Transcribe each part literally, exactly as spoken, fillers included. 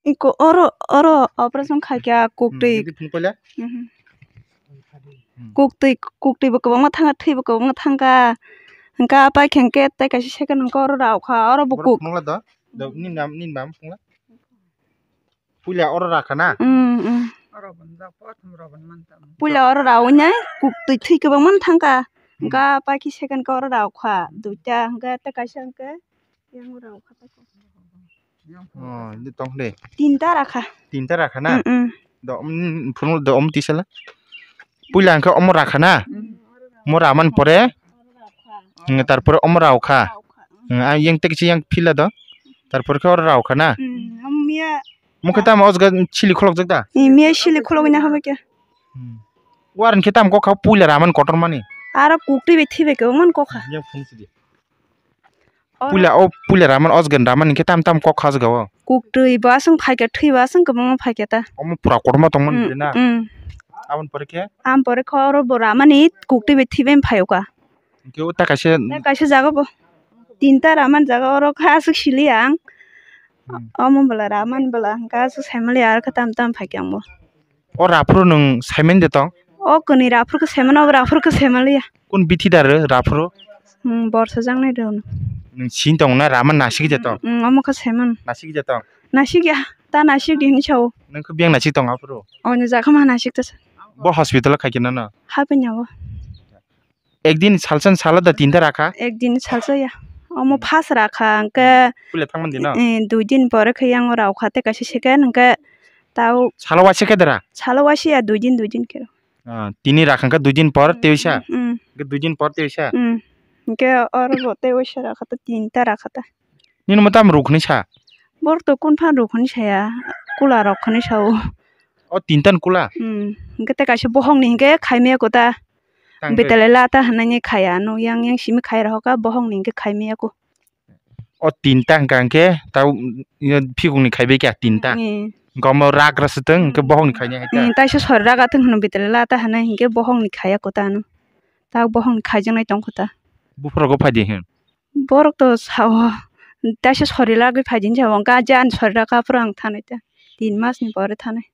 Iko oro, oro operation khaikha, hmm, kuktwi. Didi phung koila? Mhm. Hmm. Kuktwi, kuktwi bo kwbangma thangkha, thwi bo kwbangma thangkha. Hwnkhe apai khe hwnkhe tei kaisa second hwnkhe oro raokha, oro bo borok kuk- phunukla do? Do, nini mam, nini mam phunukla? Puila oro rakha na? Mm, mm. Puila oro rawi nai, kuktwi thwi kwbangma thangkha. Hmm. Hwnkhe apai khe second khe oro raokha, duita, hwnkhe tei kaisa hwnkhe yang raokha. Oh, ini tong de. Tinta rakha. Tinta rakha na? Mm, mm. Do, mm, phunuk do, om tisala. Puila hwnkhe omo rakha na? Mm. Omo raman pore? Mm, tarpore omo raokha. Mm, ah, yang tek yang phila do. Tarpore khe oro raokha na? Mm, omo miya. Mokhe tamo osga chili kholok jak da? Mm, miya chili kholok ina habo kya? Mm. Waran khe tam kokha puila raman kotor mani. Aro kukti be thibe ke man kokha. Yang phung sidi. Oro puila o puila raman osgan raman hinkhe tam tam kok khajagao. Kuktwi bo aswng phaikha, thwi bo aswng kwbangma phaikha ta. Omo pura kotorma tongmani, mm, na? Mm. Aboni pore khe? Aboni pore khe oro bo ramani kuktwi bai thwi bai phaio ka. Hinkhe o ta kaisa, ta kaisa jaga bo. Tinta ramani jaga oro khe aswk sili ang. Hmm. Omo bwla ramani bwla hinkhe aswk saimali aro khe tam tam phaikha ang bo. O raphuru nwng saimani de tong? O kwnwi raphuru khe saimano, o raphuru khe saimaliya. Kun bithi da rw raphuru? Hmm, borsa jaknai rw. Nwng sini tong na rama nasik je tong? Hmm, omo khe saiman. Nasik je tong? Nasik ya, ta nasik di hinwi sao. Nwng khe biyang nasik tong aphuru? Oini jakha ma nasik ta sa. Bo hospital o khai khe nano? Haphai nabo. Ekdin salsa salo da tinta rakha? Ekdin salsa ya. Omo, hmm, first rakha, hwnkhe, puila thangmani dino? Eh, dui din pore khe yang raokha tei kaisa second, hwnkhe tao. Salo waisa khe dara? Salo waisa ya, dui din, dui din khe. Ah, tini rakha hwnkhe dui din por, hmm, tei waisa? Hmm. Hwnkhe dui din por tei waisa? Hmm. Hwnkhe oro bo tei waisa rakha ta, tinta rakha ta. Nini mo tamo ruk hinwi sa? Borok to kun phan ruk hinwi saya, kula rok hinwi sao. O tinta ni kula? Hmm. Hwnkhe tei kaisa bohok ni hwnkhe khaimaya kota. Tang khe? Betale lata hinwi khaya, ano yang yang simi khai rohorkha, bohok ni hwnkhe khaimaya ko. O tinta hwnkha hwnkhe tao, mm, phikung ni khaibai kha tinta. Hmm. Hwnkhe omo ragra swtwng hwnkhe bohok ni khainai hai ta? Hmm, taisa sori raga thwng hwno betale lata hinwi hwnkhe bohok ni khaya kota ano. Tao bohok ni khaijaknai tong kota. Buphuru rok phaidi hwn? Borok to sao, taisa sori lagwi phaidi hinwi sao, hwnkhe je ani sori raka aphuru ang thanai ta, tin mas ni pore thanai.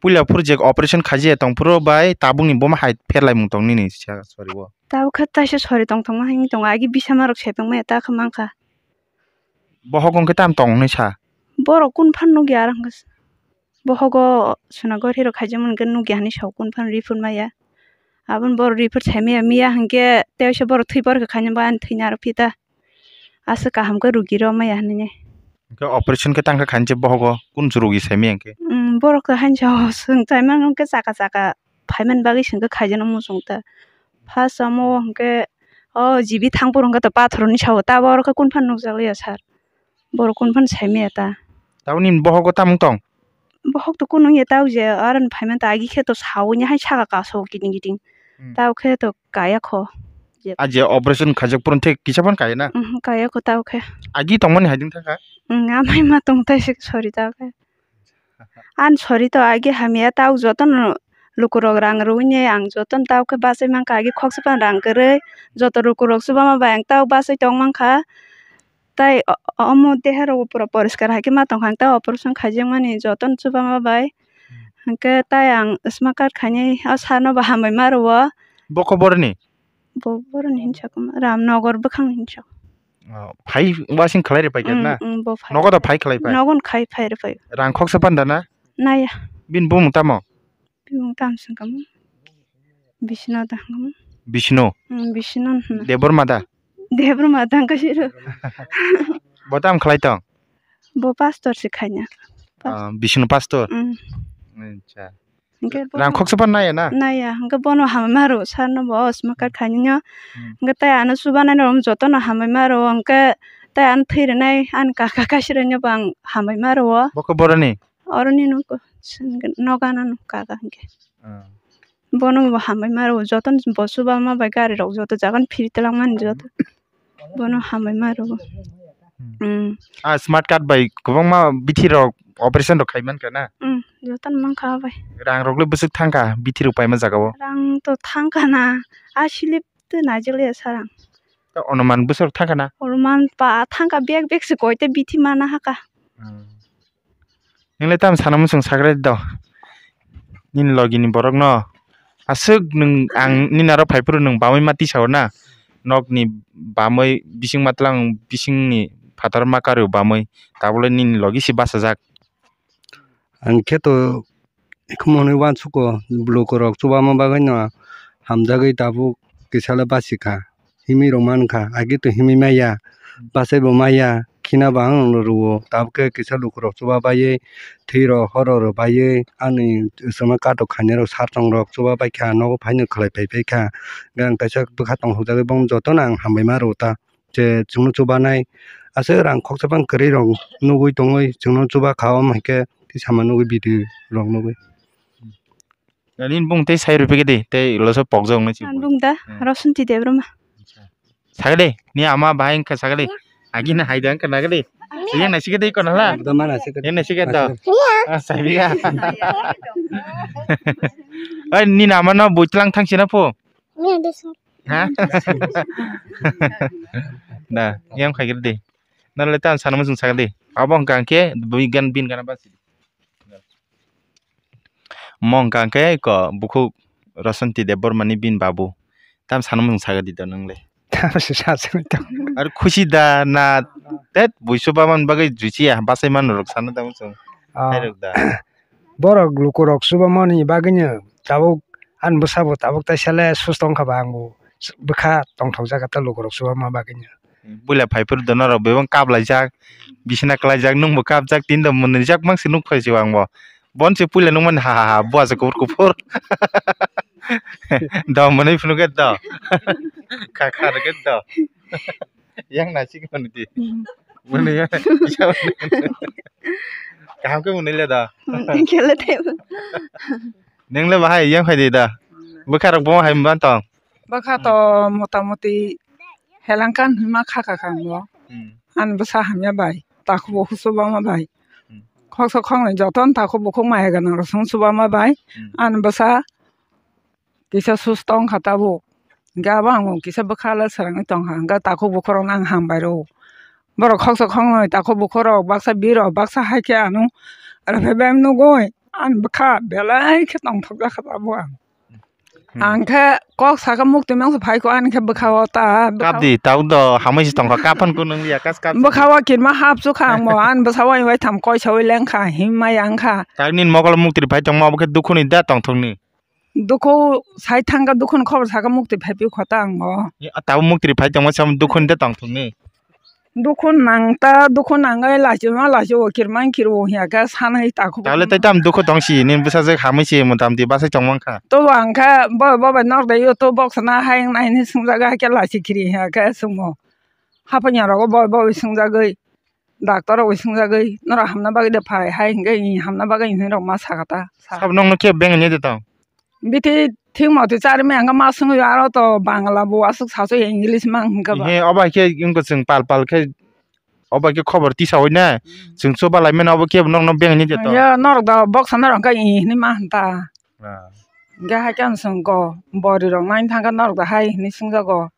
Puila phuru je operation khajiya tong phuru bai tabuk ni buma hai pherlaimung tong nini sa sori o? Tabuk khe taisa sori tong tongma hai wng tongo, agi bisama rok sepeng maya ta khe mankha. Bohok wngkhe tam tong hinwi sa? Borok kun phan nukya aro hwnkhe. Bohogo sona gori rok khaijakmani hwnkhe nukya hinwi sao, kun phano report maya. Aboni borok report saimaya, miya hwnkhe tei waisa borok thwi porikha khaina bo ani thwina aro phita. Aswk kaham khe rugi rw maya hinwi. Hwnkhe operation khe tangkha khainai se bohogo kun se rugi saimaya hwnkhe? Umm, borok khe haino sao, chwng saimano hwnkhe chaka chaka phaimani bagwi se hwnkhe khaijaknai muchung ta. First omo hwnkhe o G B thang phuru hwnkhe to pathor hinwi sao, tabo oro khe kun phano nukjakliya sir. Borok kun phano saimaya ta. Tabuk nini bohogo tamo wng tong? Bohok to kunu wngya ta, o je aro ni phaimani ta, agi khe to sawi ni hai saka kaso kiting kiting. Hmm. Tabo khe to kaya kho. Je- A je operation khaijak phuru thik kisa phano kaya na? Mhm, kaya kho tabo khe. Agi tongmani hai wng thangkha? Hmm, amai ma tong tai se sori tabo khe. Ani sori to agi hamya, tabo jotono lukurok rang rwui ni ang jotono tabo khe bachai mankha, agi khoksa phano rang kwrwi, joto lukurok chubama bai ang tabo bachai tong mankha. Tai o-, omo deha rok pura poriskar hai khe ma tong kha, ang ta operation khaijakmani jotono chubama bai. Hmm. Hwnkhe tai ang smart card khainai o sir no bo hambai ma rwo. Bo khe boroni? Bo boroni hinsa khe ma, Ramnagar bwkhang hinsa. Oh, phai wasing khlai rw pai khe na? Mm, mm, bo phai. Nogo da phai khlai pai? Nogo no khai phai rw pai. Rang khoksa panda na? Naya. Bini bumung tamo? Bini bumung tamo song kamo? Bishnu da hwnkhe. Bishnu? Mm, Bishnu hwnkhe. Debbarma da? Debbarma da hwnkhe siro. Bo tam khlai tong? Bo pastor se khaina. Ah, Bishnu pastor? Mm. Acha. Hwnkhe bo rang khoksa phan naya na? Naya, hwnkhe bono hambai ma rwo, sir no bo smart card khainai no. Hmm. Hwnkhe tai ano chubanai no jotono hambai ma rwo, hwnkhe tai ano thwi rwnai ani kaka kaisa rwino bo ang hambai ma rwo. Bo khe boroni? Oroni no ko, nogo ano no kaka hwnkhe. Ah. Bono bo hambai ma rwo, jotono bo chubama bai gari rok joto jaga no phiri twlang mani joto. Bono hambai ma rwo. Hmm. Hmm. Ah, smart card bai kwbangma bithi rok operation rok khai mankha na? Hmm, jotono mankha bai. Rang rok le bwswk thangkha bithi rok paima jaga o? Rang to thangkha na, a slip tei naijakliya sir ang. Ta onuman bwswk thangkha na? Onuman pa thangkha, bag bag se koi tei bithi mana haka. Hmm. Nwng le tamo sana muchung sakre do. Nini logi ni borok no. Aswk nwng ang nini aro phai phuru nwng bamwi ma tisa hor na. Nok ni bamwi bising ma tlang bising ni phatar ma karwi bamwi. Tabole nini logi si bachajak. Ang khe to Khumui uansukgo, lukurok chubama bagwino hamjagwi tabuk kisalo bachikha, himirok mankha, agito himwi maya, bachaibo maya, khina bo ang rwo, tabuk khe kisa lukurok chuba baiwi, thwirok hororo baiwi, ani swngno katok khainairok sarchongrok chuba baikha, nogo phaino khwlai phaipaikha, hwnkhe ang kaisa bwkha tongthokjagwi bono jotono ang hambai ma rwo ta. Je chwngno chubanai aswk rang khoksa bang kwrwi rok nugwi tongwi chwngno chuba kha, omo hai khe tei sama nugwi video rok nugwi. Nini bung tei sai rwphi di tei loso pokjak wngnai si. Ang bung da Hmm. Rosanti Debbarma. Sagadi ni ama bahai wngkha sagadi. Agi na haida wngkha nagadi. Yang nasi gadi kono la. Ekdom mana sih Yang nasi gadi. Ah, sabiga. Oi, ni nama no buitlang thang sina po. Ha? Da, yang khai gidi. Nang le tan sana muchung sagadi. Abo hwnkha hwnkhe bui gan bin gana basi. Mo hwnkha hwnkhe ko bukhuk Rosanti Debbarma ni bin babu. Tam sana muchung sagadi do nang le. Tam se sa se to. Ar khusi da na tet buisu baman bagwi juichi ya basai man rok sana da muchung. Ah. Hai rok da. Borok lukurok chubamani bagwino tabuk ani bwsabo tabuk taisale susto wngkha ba, angbo bwkha tongthokjak khe lukurok chubama bagwino. Puila phai phuru do norok bebak kaplaijak, bisina klaijak, nwngbo kapjak, tini do mwnwijak mangsi nuk phai si o angbo. Bon se puila nukmani ha ha ha, bua se kuphur kuphur. Do mwnwi phunukhe do. Kha kha rwkhe do. Yang nasi khe mwnwi di. Hmm. Mwnwi ya. Kaham khe mwnwi le do. Hmm, khe le tebo. Nwng le bahai yang phai di da. Bwkha rok bo hai man tong. Bwkha to mota moti helangkan hima kha kha kang bo. Hmm. Ani bwsa hamya bai, takhuk bukhuk chubama bai. Hmm. Khoksa khoknwi jotono takhuk bukhuk maya gwnang rok chwng chubama bai. Hmm. Ani bwsa kisa susto wngkha tabuk. Hwnkhe abo ang kisa bwkha le swrangwi tongkha. Hwnkhe takhuk bukhuk rokno ang hambai rwo. Borok khoksa khoknwi takhuk bukhuk rok baksa birok baksa hai khe ano rwphai bai nugwi ani bwkha belai khe tongthokjak kha tabuk ang. Hmm. Ang khe kok sakha mukti mangsa phai kho ani khe bwkha o ta bwkha o. Kap di, tabuk do hamwi se tongkha, kap phan kunu wngya, kas kap. Bwkha o kirma hap chukha ang bo, ani bwsa o waitham koi sawi lengkha, himma yang kha. Tabuk nini mokol muktri phai tongma obo khe dukhu ni da tongthok ni. Dukhu sai thangkha, dukhu ni khobor sakha mukti phai phi kho ta ang bo. Tabuk muktri phai tongma sam dukhu ni da tongthok ni. Dukhu nang ta, dukhu nangwi lachi ma lachi o kirma kirwo hiya khe sanwi takhuk. Tabuk le tai tam dukhu tong si, nini bwsa je hamwi se motamti bwsai tong mankha. To ang khe bo, bo bai nok dai o to bok sana hai nai ni swngjak hai khe lachi kiri hiya khe swngo. Haphanya rogo bo, bo bai swngjagwi, doctor rok bai swngjagwi, norok hamna bagwi de phai hai hwnkhe i hamna bagwi hinwi rok ma sakha ta. Sabo nokno khe beng ni de tong. Bithi thik motwi charwi maya hwnkhe ma swngwi aro to Bangla bo aswk sasu English ma hwnkhe ba. He obo hai khe wngkha chwng pal pal khe obo hai khe khobor tisawi na Hmm. chwng chuba lai mano obo kebo nokno beng ni de to. Ya norok da boksa norok hwnkhe i hinwi ma hwn ta. Ah. Hwnkhe hai khe ang swngkha bori rok nai thangkha norok da hai hinwi swngjago.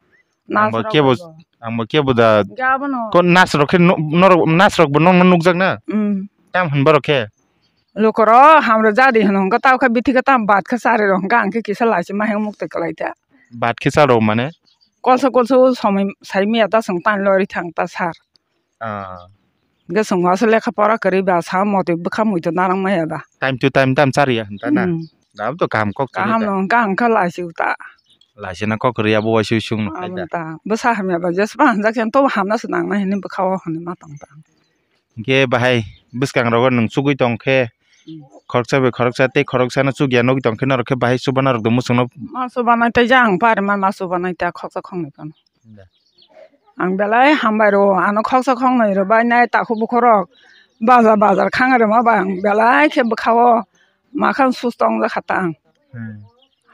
Ang bo Nasrok kebo, rok bo. Ang bo kebo da. Hwnkhe abono. Ko nasrok khe no-, norok nasrok bo nokno nukjak na? Hmm. Tam hwn borok khe. Lukurok hamrok jadi hwno hwnkhe tamo khe bithi khe tamo bat khe chari rok hwnkhe ang khe kisa lachi ma heng mukti kwlai ta. Bat khe charo mane? Kolso kolso somoi sai miya ta chwng tani lori thang ta sar. Ah. Hwnkhe chwng waisa lekha pora kwrwi ba sa motwi bwkha muitu narang maya ba. Time to time tam chariya hwn ta na? Hmm. Dam to kaham kok chari Kaham ta. No hwnkhe ang khe lachi ta. Lachi na kok kwrwi abo waisa sung no khai Abo ta. Ta. Bwsa hamya ba jesba hanjak chen to hamna se nang nai hinwi bwkha o hwnwi ma tong ta. Hwnkhe bahai bwskang rogo nwng chugui tong khe Hmm. khoroksa bai khoroksa tei khoroksa no chukya nugui tong khe norok khe bahai chuba norok do muchung no. Ma chuba nai tei jang pari ma, ma chuba nai ta khoroksa khoroknwi phano. Da. Ang belai hambai rwo, ano khoroksa khoroknwi rwbai nai takhuk bukhuk rok bajar bajar khang rwma bai ang belai khe bwkha o ma khan susto wngjak kha ta ang. Hmm.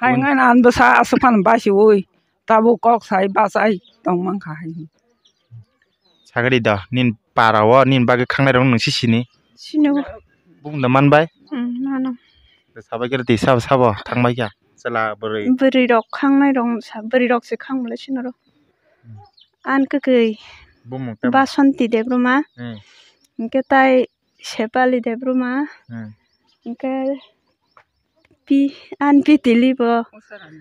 Hai Bun- ngai na ang bwsa aswk phano basiui tabuk kok sai bachai tong mankha hai. Sagri da, nini para o, nini bagwi khangnai rok nwng si sini? Sino. Bung da man bai? Hmm, mano. Sabai khe twi sabo sabo thang bai kha. Chwla bwrwi. Bwrwi rok khangnai rok sa, bwrwi rok se khang bwlai sino ro. Hmm. An kwkwi. Bumung tamo? Basanti Debbarma. Hmm. Hwnkhe tai Sepali Debbarma. Hmm. Hwnkhe Pi, ani Pi Tili bo. Usarani.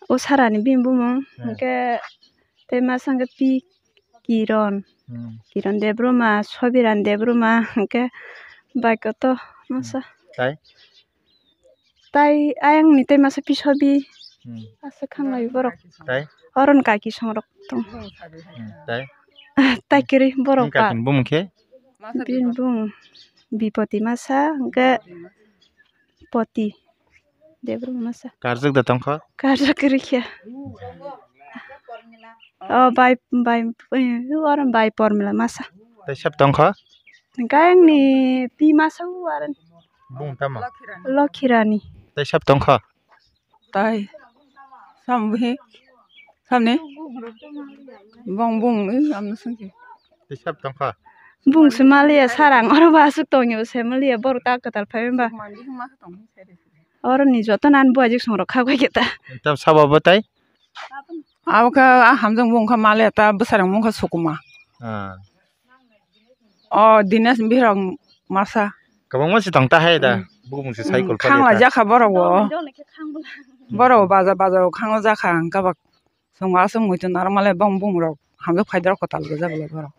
Usarani bini bumung. Hmm. Hwnkhe tei masa hwnkhe Pi Kiron. Hmm. Kiron Debbarma, Sobiran Debbarma, hwnkhe bai koto masa. Hmm. Tai? Tai ayang ni tei masa Pi Sobi. Hmm. Asa khanglai borok. Tai? Oron kaki songrok tong. Hmm. Tai? Tai kwrwi borok. Bini kaki ni bumung khe? Bini bumung Bipoti masa, hwnkhe Poti. Debbarma masa. Karjak da tongkha? Karjak kwrwi khe. O bai, bai, oro bai Pormila masa. Tai sab tongkha? Hwnkhe ayang ni Pi masa o aro. Bung tamo? Lokhirani. Tai sab tongkha? Tai. Sam bhi. Samni. Bong bung i amno sungki. Tai sab tongkha? Bung se maliya sarang oro ba aswk tongyo se maliya borok ta kwtal phai ba. Oro ni joto nan buajik songrok kha bai khe ta. Tam sabo bo tai? Abo khe a hamjwk bung kha maliya ta bwsarang bung kha sukuma. Ah. O Dinesh Bihirok masa. Kwbangma se tong ta hai da. Hmm. Bumung se cycle. Hmm, khangla jakha borok bo. Borok bo baja baja o khangla jakha ang kabak. Chwng aswk muitu normal bong bung rok hamjwk phai doro kwtal gajak le borok.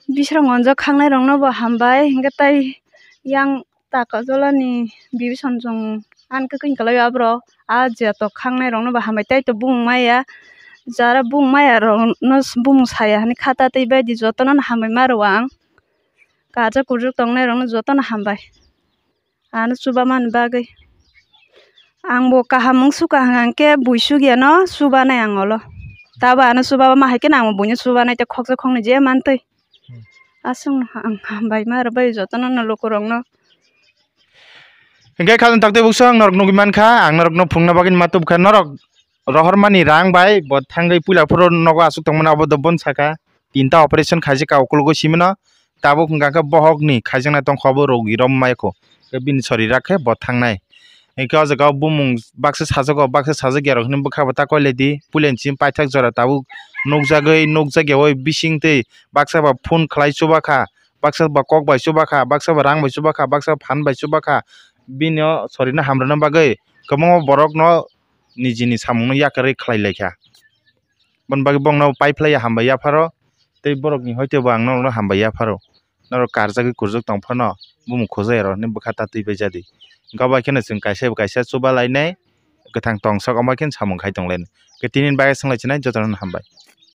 Bisrang onjak khangnai rokno bo hambai, hwnkhe tai yang taka jolani bibison chwng ani kwkwi kwlai o aborok. A je tok khangnai rokno bo hambai, tai to bung maya, jara bung maya rokno bung saya hwnwi kha ta twi bai di, jotono no hambai ma rwo ang. Kajak kujak tongnai rokno jotono hambai. Ano chubamani bagwi. Ang bo kaham wng sukha hwnkhe bui sugiyano chubanai ang olo. Tabo ano chubama hai kheno ang bo buino chubanai tei khoksa khoknwi je mantwi. Hmm. Aswkno ang hambai ma rwbai jotono no lukurokno. Hwnkhe khajang takti buksa ang norok nugwi mankha, ang norokno phunukna bagwi ma tubkha, norok rohormani rang bai bo thangwi puila phuru nogo aswk tongmani abo do bon saka. Tinta operation khaijak ka ukulgo simino, tabuk hwnkha khe bohokni khaijaknai tongkha obo rogi rom maikho, tei bini sori rak khe bo thangnai. Hinkhe o jaga o bumung baksa sajago, baksa sajak ya rok hinwi bwkha bo ta koilai di, puilani simi paithak jora tabuk nukjagwi nukjak ya oi bising twi baksa ba phone khlai chuba kha, baksa ba kok bai chuba kha, baksa ba rang bai chuba kha, baksa ba phan bai chuba kha, bini o sori no hamrwna bagwi kwbangma borok no nijini samung no yakarwi khlai lai kha. Boni bagwi bongno paiphlaiya hambai yapharo, tei borokni hoitebo ang norokno hambai yapharo. Norok karjagwi kurjak tong phano bumung khojai rok hinwi bwkha ta twi bai jadi. Wngkha bai kheno chwng kaisa bai kaisa chuba lainai, kwthang tong sak, omo khe samung khai tong lainai. Khe tini bagwi swng lai chinai jotono hambai.